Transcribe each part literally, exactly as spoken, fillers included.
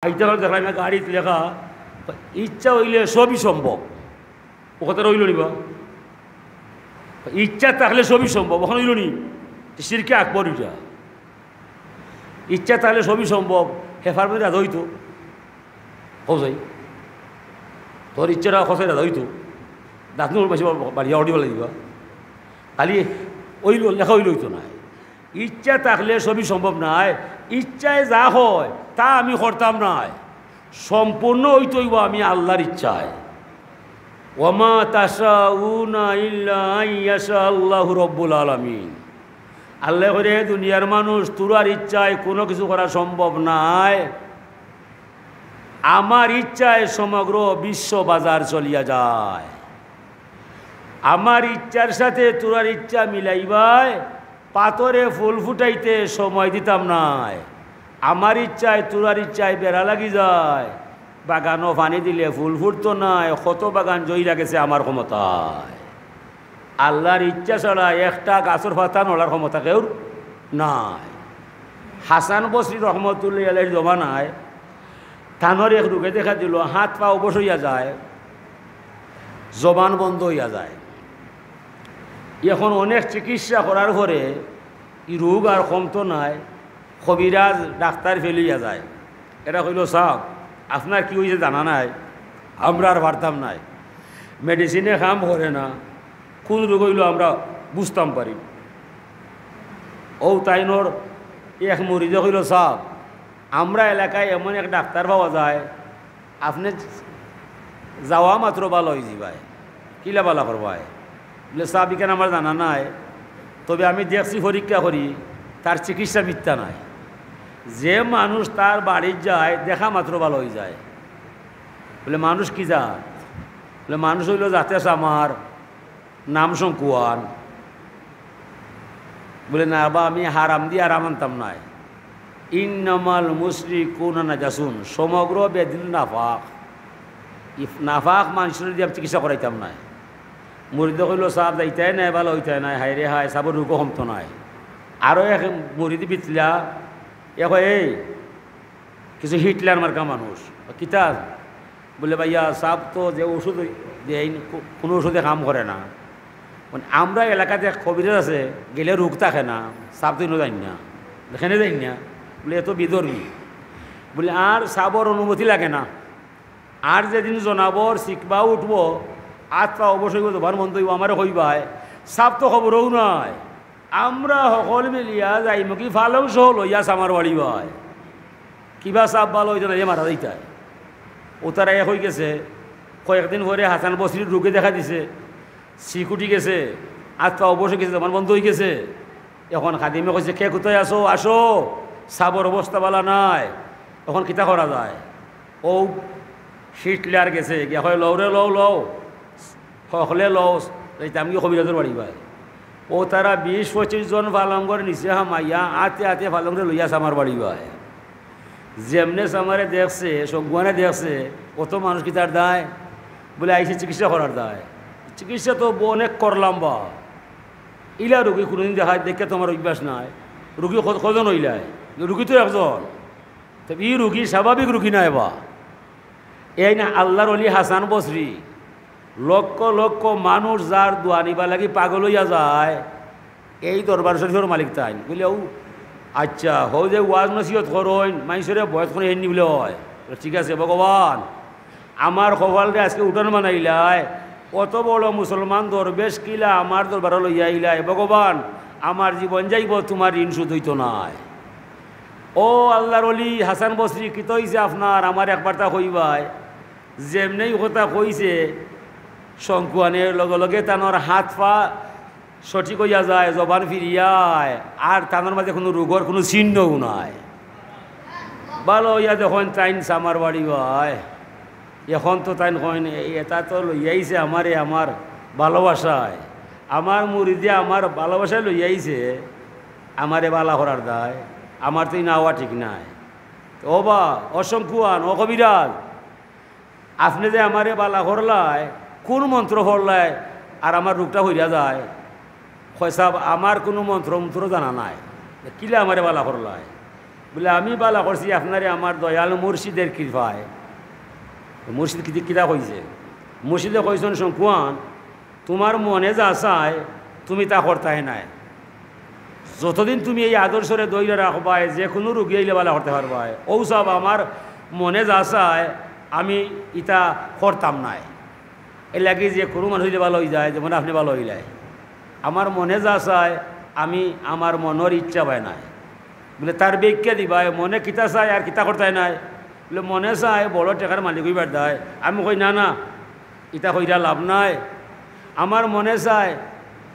আইতে অখন দেখলাম এক গাড়িত লেখা, "ইচ্ছা অইলে সবই সম্ভব।" ও কথাটা অইলো নি বা? ইচ্ছা থাকলে সবই সম্ভব, অখন অইলো নি? শিরকে আকবর ইটা। ইচ্ছা থাকলে সবই সম্ভব, হেফার মধ্যে রাজা অইতো। কও চাই, তোর ইচ্ছাটা কও চাই রাজা অইতো। দাঁত নুর মাসে বাড়িয়া অডি বেলা দিবা। খালি অইলো, লেখা অইলো অইতো নায়। ইচ্ছা থাকলে সবই সম্ভব নায়। ইচ্ছায় যা হয়, তা আমি করতাম নায়। সম্পূর্ণ অইতো অইবো আমি আল্লাহর ইচ্ছায়। "ওয়ামা তাশাউনা ইল্লা আন ইয়াশা আল্লাহু রাব্বুল আলামিন।" আল্লায় কইরা, "দুনিয়ার মানুষ, তোরার ইচ্ছায় কুনু কিছু করা সম্ভব নায়। আমার ইচ্ছায় সমগ্র বিশ্ব বাজার চলিয়া যায়। আমার ইচ্ছার সাথে তোরার ইচ্ছা মিলাইবায়, পাথরে ফুল ফুটাইতে সময় দিতাম নায়। আমার ইচ্ছায় তোরার ইচ্ছায় বেড়া লাগি যায়, বাগানো পানি দিলে ফুল ফুটতো নায়, কত বাগান জইরা গেছে আমার ক্ষমতায়।" আল্লাহর ইচ্ছা ছাড়া একটা গাছর পাতা নড়ার ক্ষমতা কেউর নাই। হাসান বসরি রহমতুল্লাহ আলাইহির জমানায় তানর এক রোগে দেখা দিল, হাত পা অবশ অইয়া যায়, জবান বন্ধ অইয়া যায়। এখন অনেক চিকিৎসা করার পরে ই রোগ আর কমতো নায়। কবিরাজ ডাক্তার ফেলিয়া যায়। এরা কইল, "সাব, আপনার কি অইছে জানা নাই, আমরা আর পারতাম নায়, মেডিসিনে কাম করে না, কুন রোগ অইলো আমরা বুঝতাম পারি।" অউ তাইনর এক মুরিদে কইল, "সাব, আমরা এলাকায় এমন এক ডাক্তার পাওয়া যায়, আপনে যাওয়া মাত্র ভালা অইযিবায়।" "কিলা ভালা করবায়?" বলে, "সাব, ইখান আমার জানা নাই, তবে আমি দেখছি পরীক্ষা করি, তার চিকিৎসা মিথ্যা নায়। যে মানুষ তার বাড়িত যায়, দেখা মাত্র ভালা অইযায়।" বলে, "মানুষ কি জাত?" বলে, "মানুষ অইলো জাতে চামার, নাম শঙ্কুয়ান।" বলে, "না বা, আমি হারাম দি আরাম আনতাম নায়। ইন্নামাল মুশরিকুনা নাজাসুন, সমগ্র বেদিন নাপাক। ই নাপাক মানষরে দি আমি চিকিৎসা করাইতাম নায়।" মুরিদে কইল, "সাব, যাইতায় নায়, ভালা অইতায় নায়, হায় রে হায়, সাবর রোগও কমতো নায়।" আরো এক মুরিদ বিতলা, এ কয়, "এই, কিছু হিটলার মার্কা মানুষ।" "কিতা?" বলে, "ভাইয়া, সাব তো যে ওষুধ দেইন, কো-, কুনু ওষুধে কাম করে না। মানে, আমরা এলাকাত এক কবিরাজ আছে, গেলে রোগ থাকে না, সাব তো ইনো যাইন না, কেনে যাইন না?" বলে, "এত বিধর্মী।" বলে, "আর সাবর অনুমতি লাগে না, আর যেদিন জনাবর শিকবা উঠবো, আত পা অবশ অইবো, জবান বন্ধ অইবো, আমারে কইবায়, সাব তো খবরও নাই।" আমরা হকল মিলিয়া যাইমুগি পালং সহ লইয়া চামার বাড়িবায়। কিবা সাব ভালা অইতো না, এ মারা যাইতায়। অউ তারা এক অইগেছে। কয়েকদিন পরে হাসান বসরির রোগে দেখা দিছে, শিক উঠি গেছে, আত পা অবশ অইগেছে, জবান বন্ধ অইগেছে। এখন খাদিমে কইছে, "কে কুথায় আছো? আসো, সাবর অবস্থা ভালা নায়।" এখন কিতা করা যায়? অউ হিটলার গেছে, গিয়া কয়, "লও রে, লও, লও।" হকলে লও, যাইতামগি কবিরাজর বাড়িবায়। অউ তারা বিশ পঁচিশ জন পালংর নিচে হামাইয়া আতে আতে পালংরে লইয়া চামার বাড়িবায়। যেমনে চামারে দেখছে, শঙ্কুয়ানে দেখছে, অত মানুষ কিতার দায়? বলে, "আইছি চিকিৎসা করার দায়।" "চিকিৎসা তো ব-, অনেক করলাম বা। ইলা রুগী কুনুদিন দেখা, দেখিয়া তো আমার অভ্যাস নাই। রুগী ক-, কয়জন অইলায়? রুগী তো একজন।" তো ই রুগী স্বাভাবিক রুগী নায় বা। এই না আল্লাহর ওলি হাসান বসরি, লক্ষ লক্ষ মানুষ যার দোয়া নিবার লাগি পাগল অইয়া যায়, এই দরবার শরীফর মালিক তাইন। বলে, "ও আচ্ছা, হউ যে ওয়াজ নসিহত করইন, মানষরে বয়স করে হেননি বলে হয়।" বলে, "ঠিক আছে ভগবান, আমার কপালরে আজকে উঠান বানাইলায়, অত বড় মুসলমান দরবেশ কিলা আমার দরবারো লইয়া আইলায়, ভগবান, আমার জীবন যাইবো, তুমার ঋণ শোধ অইতো নায়।" "ও আল্লাহর ওলি হাসান বসরি, কিতা অইছে আপনার? আমার একবারতা কইবায়।" যেমনেই কথা কইছে, শঙ্কুয়ানের লগে লগে তানর হাত পা সঠিক অইয়া যায়, জবান ফিরিয়ায়, আর তানর মাঝে কুনু রুগর কুনু চিহ্নও নাই। ভালা অইয়া দেখইন তাইন চামার বাড়িবায়। এখন তো তাইন কইন, "এ-, এটা তো লইয়া আইছে আমারে আমার ভালোবাসায়, আমার মুরিদে আমার ভালোবাসায় লইয়া আইছে, আমারে ভালা করার দায়, আমার তো ইনো আওয়া ঠিক নায়।" "ও বা, ও শঙ্কুয়ান, ও কবিরাজ, আপনে যে আমারে ভালা করলায়, কুন মন্ত্র পড়লায় আর আমার রুগটা হইরা যায়?" কয়, "সাব, আমার কুনু মন্ত্র মন্ত্র জানা নাই।" "কিলা আমারে ভালা করলায়?" বুলে, "আমি বালা করছি আপনারে আমার দয়াল মুর্শিদের কৃপায়।" তো মুর্শিদ কিতা, কিতা কইছে? মুর্শিদে কইছইন, "শঙ্কুয়ান, তুমার মনে যা চায়, তুমি তা করতায় নায়। যতদিন তুমি এই আদর্শরে ধইরা রাখবায়, যে কুনু রুগী আইলে বালা করতে পারবায়। অউ সব আমার মনে যা চায়, আমি ইতা করতাম নায়।" এর লাগি যে কুনু মানুষ অইলে বালা অইযায়, যেমন আপনে বালা অইলায়। আমার মনে যা চায়, আমি আমার মনর ইচ্ছা বায় নায়। বুলে, "তার ব্যাখ্যা দিবায়, মনে কিতা চায় আর কিতা করতায় নায়?" বুলে, "মনে চায় বড় টেকার মালিক অইবার দায়।" আমি কই, "না, না, ইতা কইরা লাভ নাই। আমার মনে চায়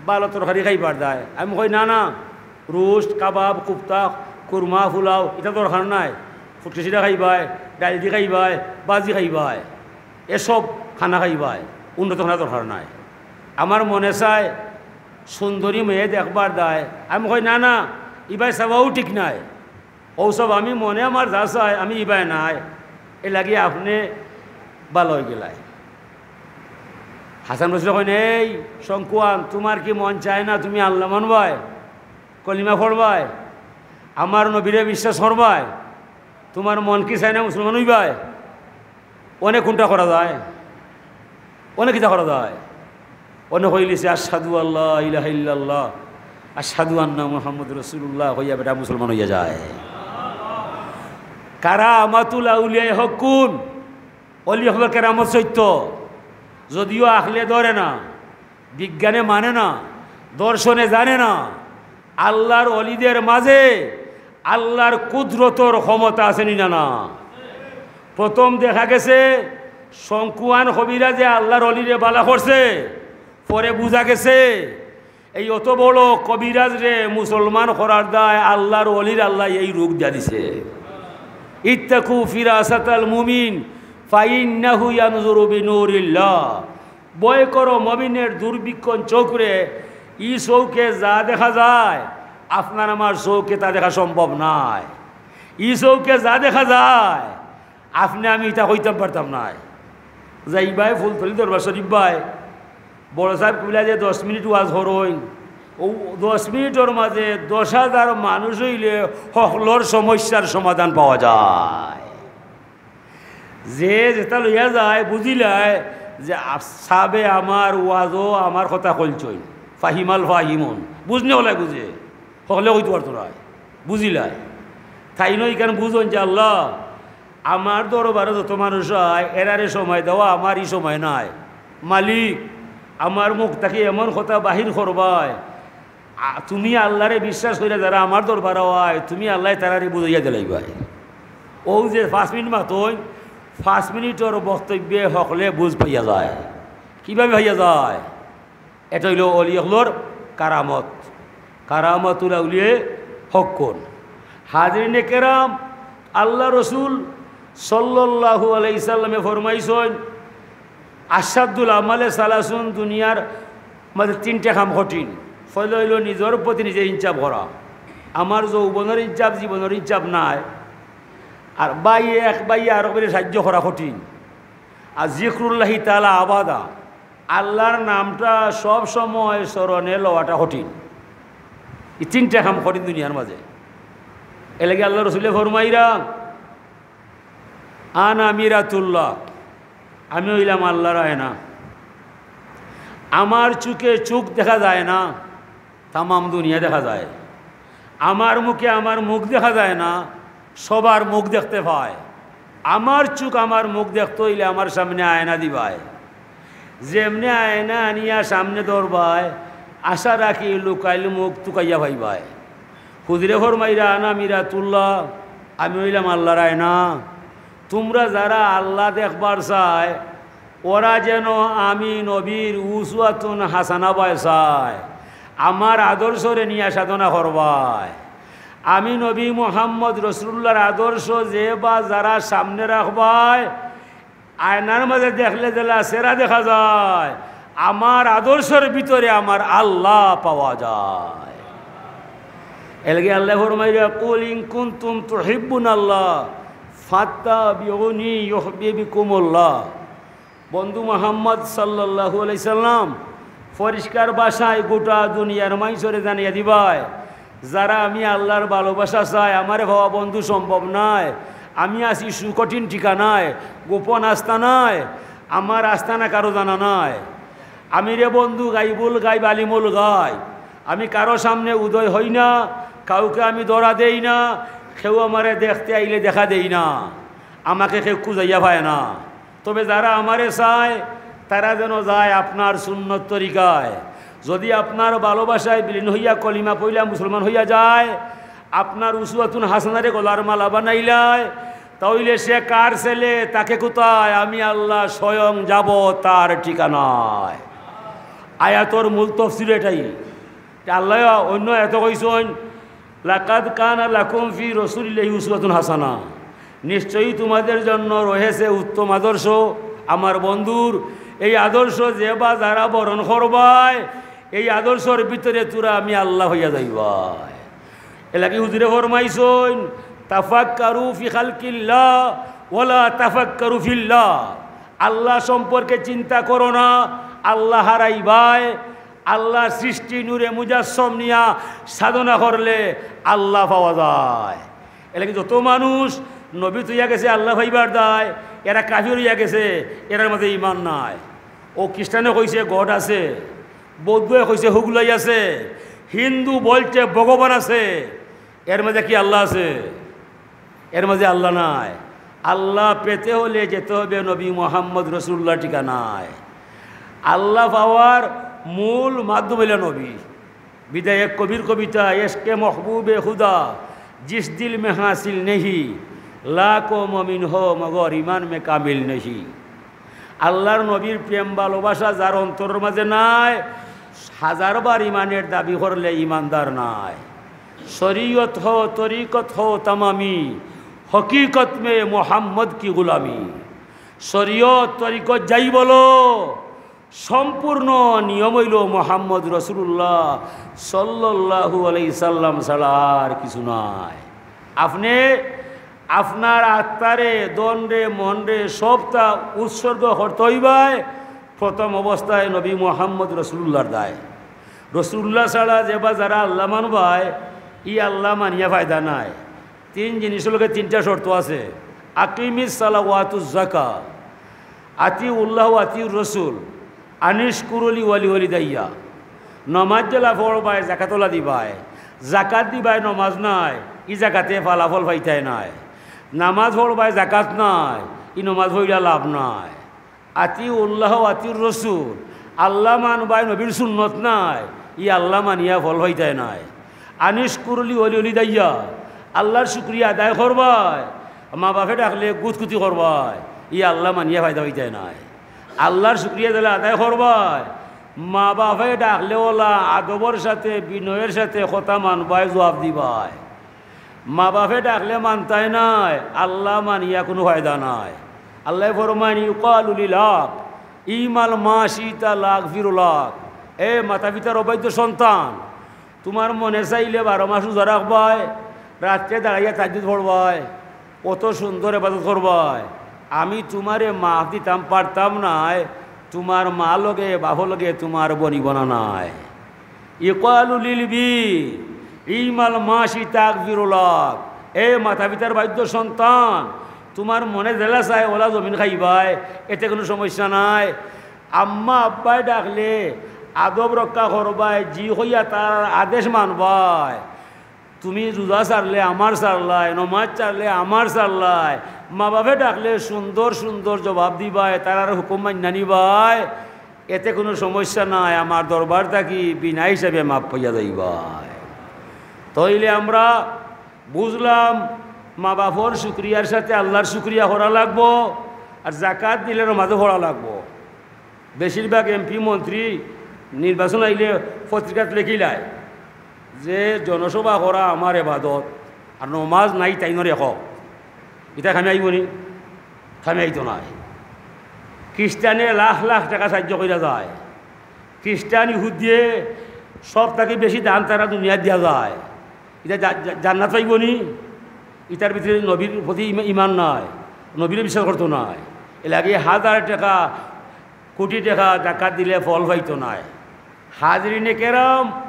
বালা তরকারি খাইবার দায়।" আমি কই, "না, না, রোস্ট, কাবাব, কুফতা, কুরমা, ফুলাও, ইতা দরকার নাই। ফুটকিসিরা খাইবায়, ডাইল দি খাইবায়, বাজি খাইবায়, এসব খানা খাইবায়, উন্নত খানা দরকার নাই। আমার মনে চায় সুন্দরী মেয়ে দেখবার দায়।" আমি কই, "না, না, ইবায় চাওয়াও ঠিক নায়। অউ সব আমি মনে আমার যা চায়, আমি ইবায় নায়। এর লাগি আপনে বালা অইগেলায়।" হাসান বসরি কইন, "এই শঙ্কুয়ান, তুমার কি মন চায় না তুমি আল্লা মানবায়, কলিমা পড়বায়, আমার নবীরে বিশ্বাস করবায়? তুমার মন কি চায় না মুসলমান অইবায়? অনে কুনটা করা যায়? অনে কিতা করা যায়?" অনে কইলিছে, "আশহাদু আল্লা ইলাহা ইল্লাল্লাহ, আশহাদু আন্না মুহাম্মাদুর রাসূলুল্লাহ" কইয়া বেটা মুসলমান অইয়া যায়। কারামাতুল আউলিয়ায়ে হাক্কুন, অলি অকলর কেরামত সত্য, যদিও আখলে ধরে না, বিজ্ঞানে মানে না, দর্শনে জানে না, আল্লার অলিদের মাঝে আল্লার কুদরতর ক্ষমতা আছে নি না? না। প্রথম দেখা গেছে শঙ্কুয়ান কবিরাজে আল্লার অলিরে বালা করছে, পরে বুঝা গেছে এই অত বড় কবিরাজরে মুসলমান করার দায় আল্লার অলির আল্লায় এই রোগ দিয়া দিছে। "ইত্তাকু ফিরাসাতাল মুমিন ফাইন্নাহু ইয়ানজুরু বিনুরিল্লাহ।" ভয় করো মমিনের দুর্বীক্ষণ চোখরে, ই চউখে যা দেখা যায়, আপনার আমার চউখে তা দেখা সম্ভব নায়। ই চউখে যা দেখা যায়, আপনে আমি ইতা কইতাম পারতাম নায়। যাইবায় ফুলতলি দরবার শরীফ বায়, বড় সাব কিবলা যে দশ মিনিট ওয়াজ করইন, অউ দশ মিনিটর মাঝে দশ হাজার মানুষ অইলে হকলর সমস্যার সমাধান পাওয়া যায়। যে যেটা লইয়া যায়, বুঝিলায় যে আ-, সাবে আমার ওয়াজও আমার কথা কইলছইন। ফাহিমাল ফাহিমুন, বুঝনে অলায় বুঝে, হকলে কইতো পারতো নায়, বুঝিলায়। তাইন ইখান বুঝইন যে আল্লা, আমার দরবারো যত মানুষ আয়, এরারে সময় দেওয়া আমার ই সময় নায়। মালিক, আমার মুখ থাকি এমন কথা বাহির করবায়, আ, তুমি আল্লারে বিশ্বাস করিয়া যারা আমার দরবারো আয়, তুমি আল্লায় তারারে বুঝাইয়া দিলাইবায়। অউ যে পাঁচ মিনিট মাতইন, পাঁচ মিনিটর বক্তব্যে হকলে বুঝ পাইয়া যায়। কিভাবে পাইয়া যায়? এটা অইলো অলি অকলর কারামত, কারামাতুল আউলিয়ায়ে হাক্কুন। হাজিরিনে কেরাম, আল্লার রসুল সাল্লাল্লাহু আলাইহি সাল্লামে ফরমাইছইন, "আশাদ্দুল আমালে সালাসুন", দুনিয়ার মাঝে তিনটা কাম কঠিন। পয়লা অইলো নিজর প্রতি নিজে ইনসাফ করা। আমার যৌবনর ইনসাফ, জীবনর ইনসাফ নাই। আর ভাইয়ে এক ভাইয়ে আরক ভাইরে সাহায্য করা কঠিন। আর জিক্রুল্লাহি তাআলা আবাদা, আল্লার নামটা সব সময় স্মরণে লওয়াটা কঠিন। ই তিনটা কাম কঠিন দুনিয়ার মাঝে। এরলাগি আল্লার রসুলে ফরমাইরা, "আনা মিরাতুল্লাহ, আমি অইলাম আল্লার আয়না। আমার চউখে চউখ দেখা যায় না, তামাম দুনিয়া দেখা যায়। আমার মুখে আমার মুখ দেখা যায় না, সবার মুখ দেখতে পায়। আমার চউখ আমার মুখ দেখতে অইলে আমার সামনে আয়না দিবায়। যেমনে আয়না আনিয়া সামনে ধরবায়, আশা রাখি লুকাইল মুখ তুকাইয়া পাইবায়।" হুজুরে ফরমাইরা, "আনা মিরাতুল্লাহ, আমি অইলাম আল্লার আয়না। তুমরা যারা আল্লা দেখবার চায়, ওরা যেন আমি নবীর উসওয়াতুন হাসানা বায় চায়, আমার আদর্শরে নিয়া সাধনা করবায়। আমি নবী মুহাম্মদ রসুলুল্লাহর আদর্শ যে বা যারা সামনে রাখবায়, আয়নার মাঝে দেখলে যেলা চেহারা দেখা যায়, আমার আদর্শর ভিতরে আমার আল্লা পাওয়া যায়।" এরলাগি আল্লায় ফরমাইরা, "কুল ইন কুনতুম তুহিব্বুনাল্লাহ ফাত্তাবিউনি ইউহবিবকুমুল্লাহ।" বন্ধু মুহাম্মদ সাল্লাল্লাহু আলাইহি সাল্লাম পরিষ্কার ভাষায় গোটা দুনিয়ার মানষরে জানাইয়া দিবায়, যারা আমি আল্লাহর ভালোবাসা চায়, আমারে পাওয়া বন্ধু সম্ভব নায়। আমি আছি সুকঠিন ঠিকানায়, গোপন আস্তানায়, আমার আস্তানা কারো জানা নায়। আমি রে বন্ধু গাইবুল গাইব আলিমুল গাইব, আমি কারো সামনে উদয় হই না, কাউকে আমি ধরা দেই না, কেউ আমারে দেখতে আইলে দেখা দেই না, আমাকে কেউ খুঁজাইয়া পায় না। তবে যারা আমারে চায়, তারা যেন যায় আপনার সুন্নত তরিকায়। যদি আপনার ভালোবাসায় বিলীন হইয়া কলিমা পইলা মুসলমান হইয়া যায়, আপনার উসওয়াতুন হাসানারে গলার মালা বানাইলায়, তাইলে সে কার ছেলে, তাকে কোথায়? আমি আল্লাহ স্বয়ং যাব তার ঠিকানায়। আয়াতর মূল তফসির এটাই। তে আল্লাহ অন্য আয়াতো কইছইন, "লাকাদ কানা লাকুম ফি রাসূলিল্লাহি উসওয়াতুন হাসানা।" নিশ্চয়ই তোমাদের জন্য রয়েছে উত্তম আদর্শ। আমার বন্ধুর এই আদর্শ যে বা যারা বরণ করবায়, এই আদর্শর ভিতরে তোরা আমি আল্লাহ হইয়া যাইবায়। এর লাগি হুজুরে ফরমাইছইন, "তাফাক্কারু ফি খালকিল্লাহ ওয়ালা তাফাক্কারু ফিল্লাহ।" আল্লাহ সম্পর্কে চিন্তা করো না, আল্লাহ হারাইবায়। আল্লাহর সৃষ্টি নূরে মুজাসসম নিয়া সাধনা করলে আল্লাহ পাওয়া যায়। এর লাগি যত মানুষ নবী থইয়া গেছে আল্লাহ পাইবার দায়, এরা কাফির হইয়া গেছে, এরার মাঝে ইমান নাই। ও খ্রিস্টানে কইছে গড আছে, বৌদ্ধে কইছে হুগুলাই আছে, হিন্দু বলছে ভগবান আছে, এর মাঝে কি আল্লাহ আছে? এর মাঝে আল্লাহ নাই। আল্লাহ পেতে হলে যেতে হবে নবী মোহাম্মদ রসুলুল্লাহর ঠিকানায়। আল্লাহ পাওয়ার মূল মাধ্যম হইল নবী। বিদায় এক কবির কবিতা, "এশকে মহবুবে খুদা জিস দিল মে হাসিল নেহি, লাখো মমিন হো মগর ইমান মে কামিল নেহি।" আল্লাহর নবীর প্রেম ভালোবাসা যার অন্তরের মাঝে নাই, হাজারবার ইমানের দাবি করলে ইমানদার নাই। শরীয়ত হো, তরিকত হো তামামি, হকিকত মে মোহাম্মদ কি গুলামি। শরীয়ত, তরিকত যাই বলো, সম্পূর্ণ নিয়ম হইল মোহাম্মদ রসুলুল্লাহ সাল্লাল্লাহু আলাইহি সাল্লাম ছাড়া আর কিছু নাই। আপনি আপনার আত্মারে, ধনরে, মনরে, সবটা উৎসর্গ করতে হইবায় প্রথম অবস্থায় নবী মোহাম্মদ রসুলুল্লাহর দায়। রসুলুল্লাহ ছাড়া যে বা যারা আল্লাহ মানবায়, ই আল্লাহ মানিয়া ফায়দা নাই। তিন জিনিসর লগে তিনটা শর্ত আছে। আকিমিস সালাওয়াতুজ জাকা, আতিউল্লাহ আতিউর রসুল, আনিশকুরুলি ওয়ালি ওয়ালিদাইয়া। নমাজ যেলা পড়বায়, জাকাতলা দিবায়। জাকাত দিবায়, নমাজ নাই, ই জাকাতে ফলাফল পাইতায় নায়। নামাজ পড়বায়, জাকাত নাই, ই নমাজ পড়িয়া লাভ নাই। আতিউল্লাহ আতিউর রসুল, আল্লাহ মানবায়, নবীর সুন্নত নাই, ই আল্লাহ মানিয়া ফল পাইতায় নায়। আনিশকুরুলি ওয়ালি ওয়ালিদাইয়া, আল্লাহর শুকরিয়া আদায় করবায়, মা বাপে ডাকলে গুতগুতি করবায়, ই আল্লাহ মানিয়া ফায়দা পাইতায় নায়। আল্লাহর শুকরিয়া দিলে আদায় করবায়, মা বাপে ডাকলে ওলা আদবর সাথে, বিনয়ের সাথে কথা মানবায়, জবাব দিবায়। মা বাপে ডাকলে মানতায় নায়, আল্লাহ মানিয়া কুনু ফায়দা নাই। আল্লায় ফরমাইন, "ইউকালু লিল আব, ইমাল মা শিতা লাগফিরু লাক।" এ মাতা পিতার অবাধ্য সন্তান, তুমার মনে চাইলে বারো মাস রোজা রাখবায়, রাত্রে দাঁড়াইয়া তাহাজ্জুদ পড়বায়, কত সুন্দর ইবাদত করবায়, আমি তুমারে মাফ দিতাম পারতাম নায়, তুমার মা লগে বাফর লগে তুমার বনিবনা নাই। ইকালু লিল বি, ইমাল মাসি তাকফিরুলাক। এ মাতা পিতার বাধ্য সন্তান, তুমার মনে যেলা চায় ওলা জমিন খাইবায়, এতে কুনু সমস্যা নাই। আম্মা আব্বায় ডাকলে আদব রক্ষা করবায়, জি কইয়া তারার আদেশ মানবায়। তুমি রোজা ছাড়লে আমার ছাড়লায়, নমাজ ছাড়লে আমার ছাড়লায়, মা বাপে ডাকলে সুন্দর সুন্দর জবাব দিবায়, তারার হুকুম মাইন্না নিবায়, এতে কুনু সমস্যা নাই, আমার দরবার থাকি বিনা হিসাবে মাফ পাইয়া যাইবায়। তাইলে আমরা বুঝলাম, মা বাপর শুকরিয়ার সাথে আল্লাহর শুকরিয়া করা লাগবো, আর জাকাত দিলে নমাজও পড়া লাগবো। বেশিরভাগ এমপি মন্ত্রী নির্বাচন আইলে পত্রিকাত লেখিলায় যে জনসভা করা আমার এবাদত, আর নমাজ নাই তাইনর এখ। ইতা কামে আইবো নি? কামে আইতো নায়। খ্রিস্টানে লাখ লাখ টেকা সাহায্য কইরা যায়, খ্রিস্টান ইহুদিয়ে সব থাকি বেশি দান তারা দুনিয়াত দিয়া যায়। ইতা জা-, জা-, জান্নাত পাইবো নি? ইতার ভিতরে নবীর প্রতি ইমা-, ইমান নাই, নবীরে বিশ্বাস করতো নায়। এর লাগি হাজার টেকা, কোটি টেকা জাকাত দিলে ফল পাইতো নায়। হাজিরিনে কেরাম,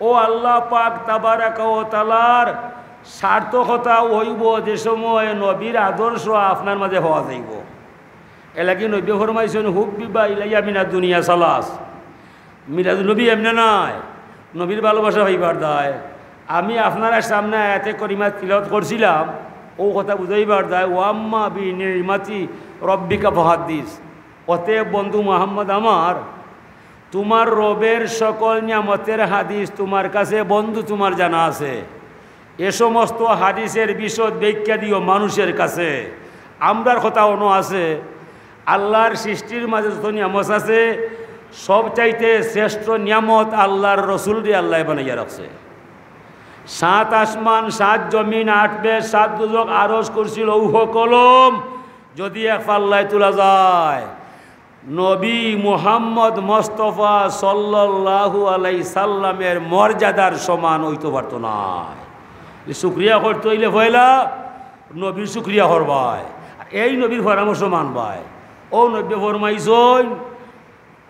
ও আল্লাহ পাক তাবারাকা ওয়া তাআলার সার্থকতা অইবো যে সময় নবীর আদর্শ আপনার মাঝে পাওয়া যাইবো। এরলাগি নবীয়ে ফরমাইছইন, "হুব্বিবা ইলাইয়া মিনাদ দুনিয়া সালাস।" মিলাদুন নবী এমনে নায়, নবীর ভালোবাসা পাইবার দায়। আমি আপনারার সামনে আয়াতে করিমা তিলাওয়াত করছিলাম, অউ কথা বুঝাইবার দায়, "ওয়া আম্মা বি নি'মাতি রাব্বিকা ফাহাদ্দিস।" অতএব বন্ধু মুহাম্মদ আমার, তুমার রবের সকল নিয়ামতের হাদিস তুমার কাছে বন্ধু তুমার জানা আছে। এ সমস্ত হাদিসের বিশদ ব্যাখ্যা দিও মানুষের কাছে। আমরার কথা অনো আছে, আল্লাহর সৃষ্টির মাঝে যত নিয়ামত আছে, সবচাইতে শ্রেষ্ঠ নিয়ামত আল্লাহর রসুলরে আল্লায় বানাইয়া রাখছে। সাত আসমান, সাত জমিন, আট বেহেশত, সাত দুজখ, আরশ, কুরসি, লৌহ, কলম যদি এক পাল্লায় তুলা যায়, নবী মুহাম্মদ মুস্তফা সাল্লাল্লাহু আলাইহি সাল্লামের মর্যাদার সমান অইতো পারতো নায়। যে শুকরিয়া করতে অইলে পয়লা নবীর শুকরিয়া করবায়, আর এই নবীর পরামর্শ মানবায়। অউ নবীয়ে ফরমাইছইন,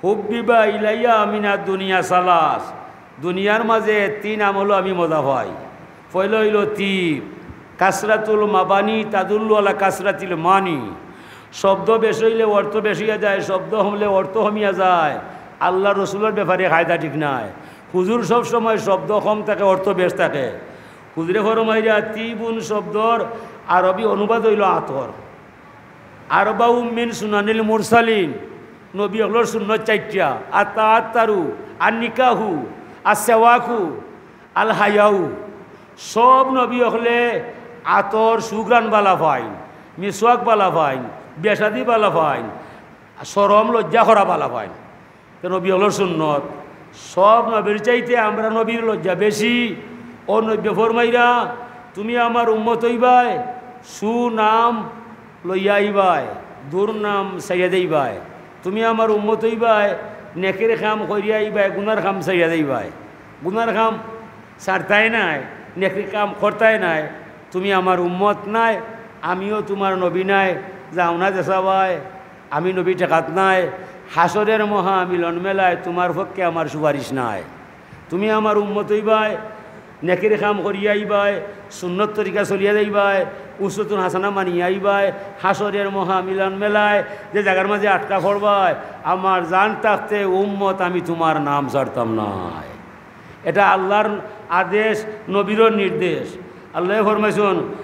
"হুব্বিবা ইলাইয়া মিনাদ দুনিয়া সালাস।" দুনিয়ার মাঝে তিন আমলো আমি মজা পাই। পয়লা অইলো তিব, কাসরাতুল মাবানি তাদুল্লু আলা কাসরাতিল মানি। শব্দ বেশ অইলে অর্থ বেশ অইয়া যায়, শব্দ কমলে অর্থ কমিয়া যায়। আল্লাহর রসুলর ব্যাপারে কায়দা ঠিক নায়। হুজুর সব সময় শব্দ কম থাকে, অর্থ বেশ থাকে। হুজুরে ফরমাইরা, তিবুন শব্দর আরবি অনুবাদ অইলো আতর। আরবাউ মিন সুনানিল মুরসালিন, নবী অকলর সুন্নত চাইরটা, আত তাআত্তারু, আন নিকাহু, আস সেওয়াকু, আল হায়াউ। সব নবী অকলে আতর সুঘ্রাণ বালা পাইন, মিসওয়াক বালা পাইন, বিয়া শাদি বালা পাইন, শরম লজ্জা করা বালা পাইন। তো নবী অকলর সুন্নত, সব নবীর চাইতে আমরার নবীর লজ্জা বেশি। অউ নবীয়ে ফরমাইরা, "তুমি আমার উম্মত অইবায়, সুনাম লইয়া আইবায়, দুর্নাম ছাড়িয়া যাইবায়। তুমি আমার উম্মত অইবায়, নেকির কাম করিয়া আইবায়, গুনার কাম ছাড়িয়া যাইবায়। গুনার কাম ছাড়তায় নায়, নেকির কাম করতায় নায়। তুমি আমার উম্মত নায়, আমিও তুমার নবী নায়, যাও না যেছা বায়।" আমি নবী ঠেকাত নায়, হাশরের মহা মিলন মেলায় তুমার পক্ষে আমার সুপারিশ নাই। তুমি আমার উম্মত অইবায়, নেকির কাম করিয়া আইবায়, সুন্নত তরিকা চলিয়া যাইবায়, উসওয়াতুন হাসানা মানিয়া আইবায়, হাশরের মহা মিলন মেলায় যে জাগার মাঝে আটকা পড়বায়, আমার জান থাকতে উম্মত আমি তুমার নাম ছাড়তাম নায়। এটা আল্লাহর আদেশ, নবীরও নির্দেশ। আল্লায় ফরমাইছইন,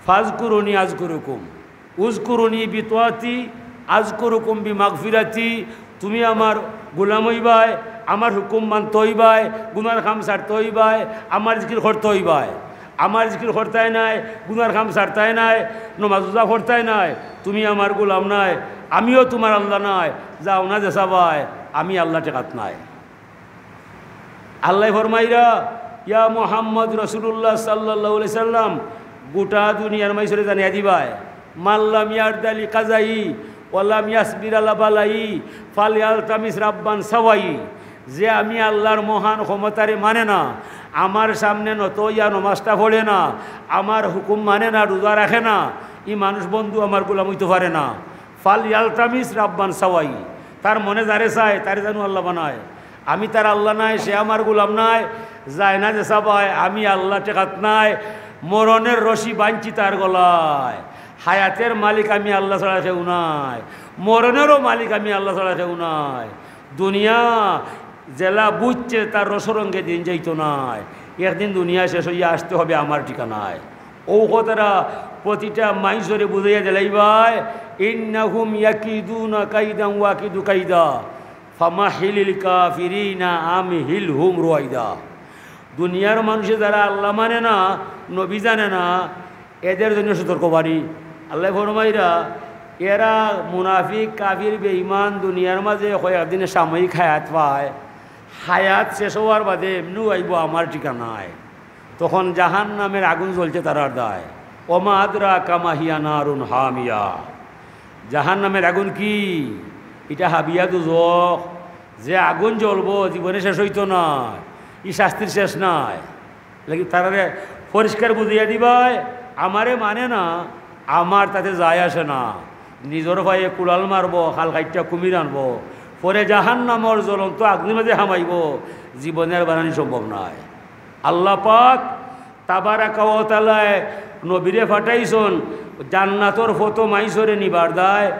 "ফাজকুরুনি আজকুরুকুম।" উজকুরুনি বিতাআতি আজকুরুকুম বিমাগফিরাতি, তুমি আমার গোলাম অইবায়, আমার হুকুম মানতে অইবায়, গুনার কাম ছাড়তে অইবায়, আমার জিকির করতে অইবায়। আমার জিকির করতায় নায়, গুনার কাম ছাড়তায় নায়, নমাজ রোজা করতায় নায়, তুমি আমার গোলাম নায়, আমিও তুমার আল্লাহ নায়, যাও না যেছা বায়, আমি আল্লাহ ঠেকাত নায়। আল্লায় ফরমাইরা, ইয়া মুহাম্মদ রাসূলুল্লাহ সাল্লাল্লাহু আলাইহি সাল্লাম, গোটা দুনিয়ার মানষরে জানাইয়া দিবায়, "মান লাম ইয়ারদা লিকাযাই ওয়া লাম ইয়াসবির আলা বালাই ফালইয়ালতামিস রাব্বান সাওয়াই।" যে আমি আল্লাহর মহান ক্ষমতারে মানে না, আমার সামনে নত অইয়া নমাজটা পড়ে না, আমার হুকুম মানে না, রোজা রাখে না, ই মানুষ বন্ধু আমার গোলাম অইতো পারে না। ফালইয়ালতামিস রাব্বান সাওয়াই, তার মনে যারে চায়, তারে জানু আল্লাহ বানায়। আমি তার আল্লাহ নায়, সে আমার গোলাম নায়, যায় না যেছা বায়, আমি আল্লাহ ঠেকাত নায়। মরণের রশি বানছি তার গলায়। হায়াতের মালিক আমি আল্লাহ ছাড়া কেউ নাই, মরণেরও মালিক আমি আল্লাহ ছাড়া কেউ নাই। দুনিয়া যেলা বুঝছে, তার রসরঙ্গে দিন যাইতো নায়। একদিন দুনিয়া শেষ অইয়া আসতে হবে আমার ঠিকানায়। অউ কথাটা প্রতিটা মানষরে বুঝাইয়া দিলাইবায়, "ইন্নাহুম ইয়াকিদুনা কাইদান ওয়া আকিদু কাইদা, ফামাহিলিল কাফিরিনা আমহিলহুম রুয়াইদা।" দুনিয়ার মানষে যারা আল্লাহ মানে না, নবী জানে না, এদের জন্য সতর্কবাণী। আল্লায় ফরমাইরা, এরা মুনাফিক, কাফির, বেঈমান দুনিয়ার মাঝে কয়েকদিনে সাময়িক হায়াত পায়, হায়াত শেষ অওয়ার বাদে এমনেউ আইবো আমার ঠিকানায়। তখন জাহান্নামের আগুন জ্বলছে তারার দায়। ওমা আদরাকা মা হিয়া নারুন হামিয়া। জাহান্নামের আগুন কি? ইটা হাবিয়া দুজখ। যে আগুন জ্বলবো, জীবনে শেষ অইতো নায়, ই শাস্তির শেষ নাই। লেকিন তারারে পরিষ্কার বুঝাইয়া দিবায়, আমারে মানে না, আমার তাতে যায় আসে না। নিজর পায়ে কুড়াল মারবো, খাল কাইট্টা কুমির আনবো, পরে জাহান্নামর জ্বলন্ত আগ্নির মাঝে হামাইবো, জীবনে আর বারানি সম্ভব নায়। আল্লাহ পাক তাবারাকা ওয়া তাআলায় নবীরে পাঠাইছইন জান্নাতর পথো মাইনষরে নিবার দায়,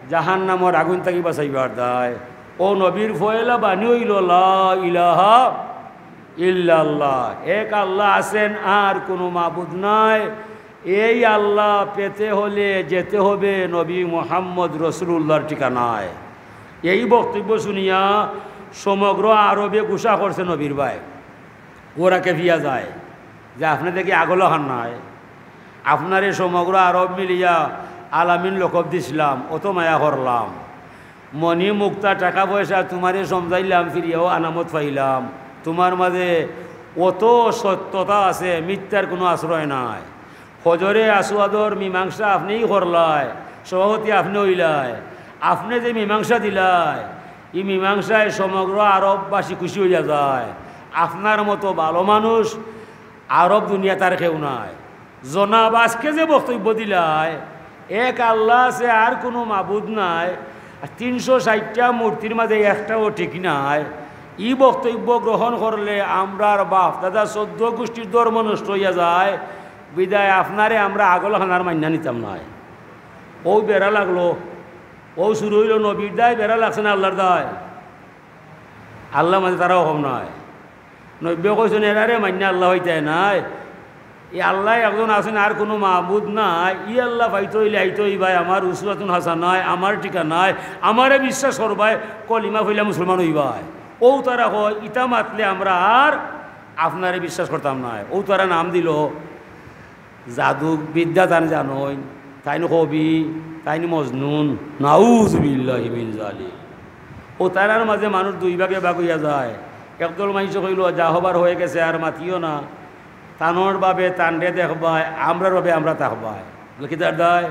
জাহান্নামর আগুন থাকি বাঁচাইবার দায়। অউ নবীর পয়লা বাণী অইলো, "লা ইলাহা ইল্লাল্লাহ।" এক আল্লাহ আছেন, আর কুনু মাবুদ নাই। এই আল্লাহ পেতে হলে যেতে হবে নবী মুহাম্মদ রসুলুল্লাহর ঠিকানায়। এই বক্তব্য শুনিয়া সমগ্র আরবে গুসা করছে নবীর বায়। ওরা খেপিয়া যায় যে, "আপনে দেখি আগলো খান নাই, আপনারে সমগ্র আরব মিলিয়া আলামিন লকব দিছলাম, অত মায়া করলাম, মণি মুক্তা টাকা পয়সা তুমারে সমজাইলাম, ফিরিয়াও আনামত পাইলাম, তুমার মাঝে অত সত্যতা আছে, মিথ্যার কুনু আশ্রয় নাই। হজরে আসওয়াদর মীমাংসা আপনেই করলায়, সভাপতি আপনে অইলায়, আপনে যে মীমাংসা দিলায়, ই মীমাংসায় সমগ্র আরববাসী খুশি অইয়া যায়। আপনার মতো ভালো মানুষ আরব দুনিয়াত আর কেউ নাই।" জনাব আজকে যে বক্তব্য দিলায়, এক আল্লাহ আছে, আর কুনু মাবুদ নাই, আর তিনশো ষাইটটা মূর্তির মাঝে একটাও ঠিক নাই, ই বক্তব্য গ্রহণ করলে আমরার বাপ দাদা চৌদ্দ গুষ্টির ধর্ম নষ্ট অইয়া যায়। বিদায় আপনারে আমরা আগল খানার মাইন্না নিতাম নায়। অউ বেড়া লাগলো, অউ শুরু অইলো নবীর দায়, বেড়া লাগছে না আল্লাহর দায়? আল্লাহ মাঝে তারাও কম নায়। নবীয়ে কইছইন, "এরারে মাইন্না আল্লাহ অইতায় নায়। ই আল্লাহ একজন আছেন, আর কুনু মাবুদ নাই। ই আল্লাহ পাইতে অইলে আইতে অইবায় আমার উসওয়াতুন হাসানায়, আমার ঠিকানায়, আমারে বিশ্বাস করবায়, কলিমা পড়িলা মুসলমান অইবায়।" অউ তারা কয়, "ইতা মাতলে আমরা আর আপনারে বিশ্বাস করতাম নায়।" অউ তারা নাম দিলো জাদু বিদ্যা তান জানইন, তাইন কবি, তাইন মজনুন, নাউজুবিল্লাহি মিন জালিক। অউ তারার মাঝে মানুষ দুই ভাগে ভাগ অইয়া যায়। একদল মাইনষে কইলো, "যা হবার হয়ে গেছে, আর মাতিও না, তানর বাবে তানরে দেখবায়, আমরার বাবে আমরা থাকবায়।" বুলে, "কিতার দায়?"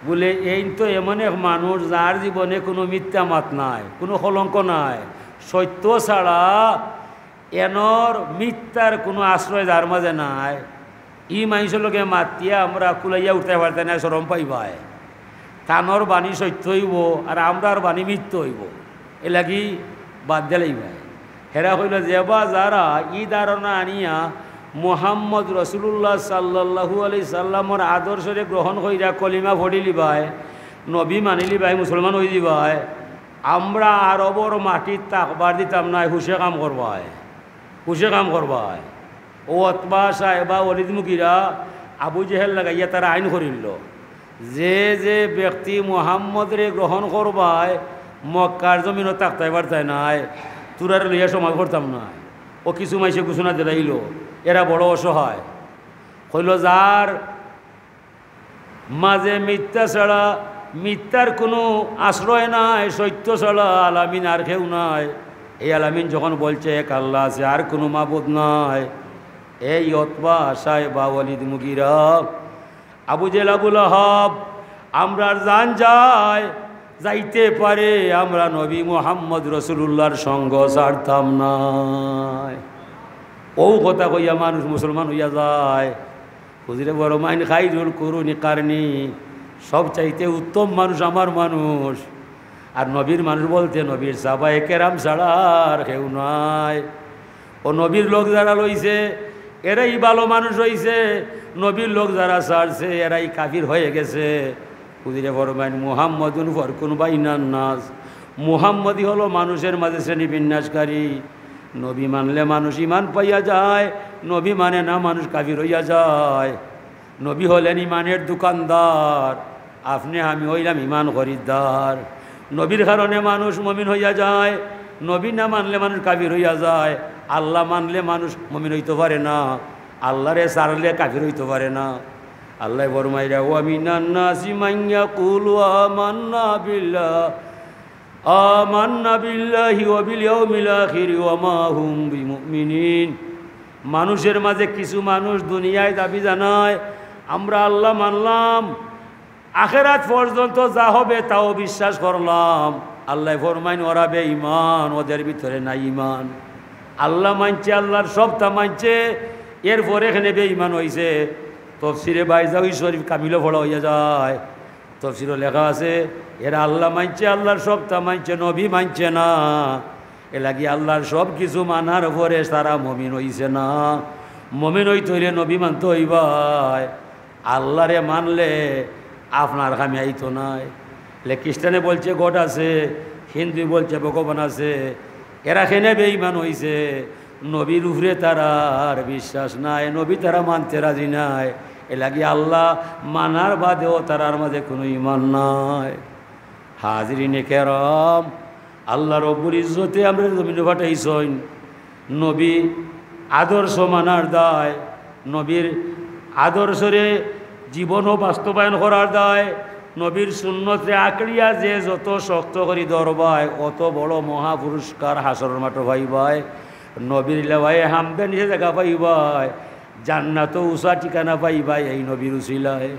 বুলে, "এইন তো এমন এক মানুষ, যার জীবনে কুনু মিথ্যা মাত নাই, কুনু কলঙ্ক নাই, সত্য ছাড়া এনর মিথ্যার কুনু আশ্রয় যার মাঝে নাই, ই মাইনষর লগে মাতিয়া আমরা কুলাইয়া উঠতায় পারতায় নায়, শরম পাইবায়। তানর বাণী সত্য অইবো, আর আমরার বাণী মিথ্যা অইবো, এরলাগি বাদ দিলাইবায়।" হেরা কইলো, "যেবা যারা ই ধারণা আনিয়া মুহাম্মদ রসুলুল্লাহ সাল্লাল্লাহু আলাইহি সাল্লামর আদর্শরে গ্রহণ কইরা কলিমা পড়িলিবায়, নবী মানিলিবায়, মুসলমান অইযিবায়, আমরা আরবর মাটিত থাকবার দিতাম নায়, হুশে কাম করবায়, হুশে কাম করবায়।" অউ উতবা, শায়বা, ওলিদ মুগিরা, আবু জেহেল লাগাইয়া তারা আইন করিলো, যে যে ব্যক্তি মুহাম্মদরে গ্রহণ করবায়, মক্কার জমিনো থাকতায় পারতায় নায়, তুরারে লইয়া সমাজ করতাম নায়। অউ কিছু মাইনষে ঘোষণা দিলাইলো, এরা বড় অসহায়। কইলো, যার মাঝে মিথ্যা ছাড়া, মিথ্যার কুনু আশ্রয় নাই, সত্য ছাড়া আলামিন আর কেউ নাই। এই আলামিন যখন বলছে এক আল্লাহ আছে, আর কুনু মাবুদ নাই, এই উতবা, শায়বা, ওলিদ মুগিরা, আবু জেহেল, আবু লাহাব, আমরার জান যায়, যাইতে পারে, আমরা নবী মুহাম্মদ রসুলুল্লাহর সঙ্গ ছাড়তাম নায়। অউ কথা কইয়া মানুষ মুসলমান অইয়া যায়। হুজুরে ফরমাইন, "খাইরুল কুরুনি কারনি", সব চাইতে উত্তম মানুষ আমার মানুষ। আর নবীর মানুষ বলতে নবীর সাহাবায়ে কেরাম ছাড়া আর কেউ নাই। অউ নবীর লগ যারা লইছে, এরাই ভালো মানুষ অইছে। নবীর লগ যারা ছাড়ছে, এরাই কাফির হয়ে গেছে। হুজুরে ফরমাইন, "মুহাম্মাদুন ফারকুন বাইনান নাস", মুহাম্মদই হলো মানুষের মাঝে শ্রেণী বিন্যাসকারী। নবী মানলে মানুষ ইমান পাইয়া যায়, নবী মানে না মানুষ কাফির অইয়া যায়। নবী হলেন ইমানের দোকানদার, আপনে আমি অইলাম ইমান খরিদ্দার। নবীর কারণে মানুষ মুমিন অইয়া যায়, নবী না মানলে মানুষ কাফির অইয়া যায়। আল্লাহ মানলে মানুষ মুমিন অইতো পারে না, আল্লাহরে ছাড়লে কাফির অইতো পারে না। আল্লায় ফরমাইরা, "ওয়া মিনান নাসি মান ইয়াকুলু আমান্না বিল্লাহ, আমান্না বিল্লাহি ওয়া বিল ইয়াউমিল আখিরি ওয়া মা হুম বিমুমিনিন।" মানুষের মাঝে কিছু মানুষ দুনিয়ায় দাবি জানায়, "আমরা আল্লাহ মানলাম, আখেরাত পর্যন্ত যা হবে তাও বিশ্বাস করলাম।" আল্লায় ফরমাইন, "ওরা বেঈমান, ওদের ভিতরে নাই ঈমান।" আল্লাহ মানছে, আল্লাহর সত্তা মানছে, এরপরে কেনে বেঈমান অইছে। তফসিরে বাইজাউই শরীফ কামিলো পড়া অইয়া যায়। তফসিরো লেখা আছে, এরা আল্লাহ মানছে, আল্লাহর সত্তা মানছে, নবী মানছে না। এর লাগি আল্লাহর সব কিছু মানার পরে তারা মমিন অইছে না। মমিন অইতে অইলে নবী মানতে অইবায়। আল্লাহরে মানলে আপনার কামে আইতো নায়। লে খ্রিস্টানে বলছে God আছে, হিন্দু বলছে ভগবান আছে। এরা কেনে বেঈমান অইছে? নবীর উপরে তারার বিশ্বাস নাই, নবী তারা মানতে রাজি নায়। এর লাগি আল্লাহ মানার বাদেও তারার মাঝে কোনো ইমান নাই। হাজিরিনে কেরাম, আল্লাহ রব্বুল ইজ্জতে আমরারে জমিনো পাঠাইছইন। নবী আদর্শ মানার দায়, নবীর আদর্শরে জীবনও বাস্তবায়ন করার দায়, নবীর সুন্নতরে আঁকড়িয়া যে যত শক্ত করি ধরবায়, অত বড় মহাপুরস্কার হাশরর মাঠো পাইবায়। নবীর লেওয়ায়ে হামদে নিচে জাগা পাইবায়, জান্নাতো উচা ঠিকানা পাইবায় এই নবীর উসিলায়।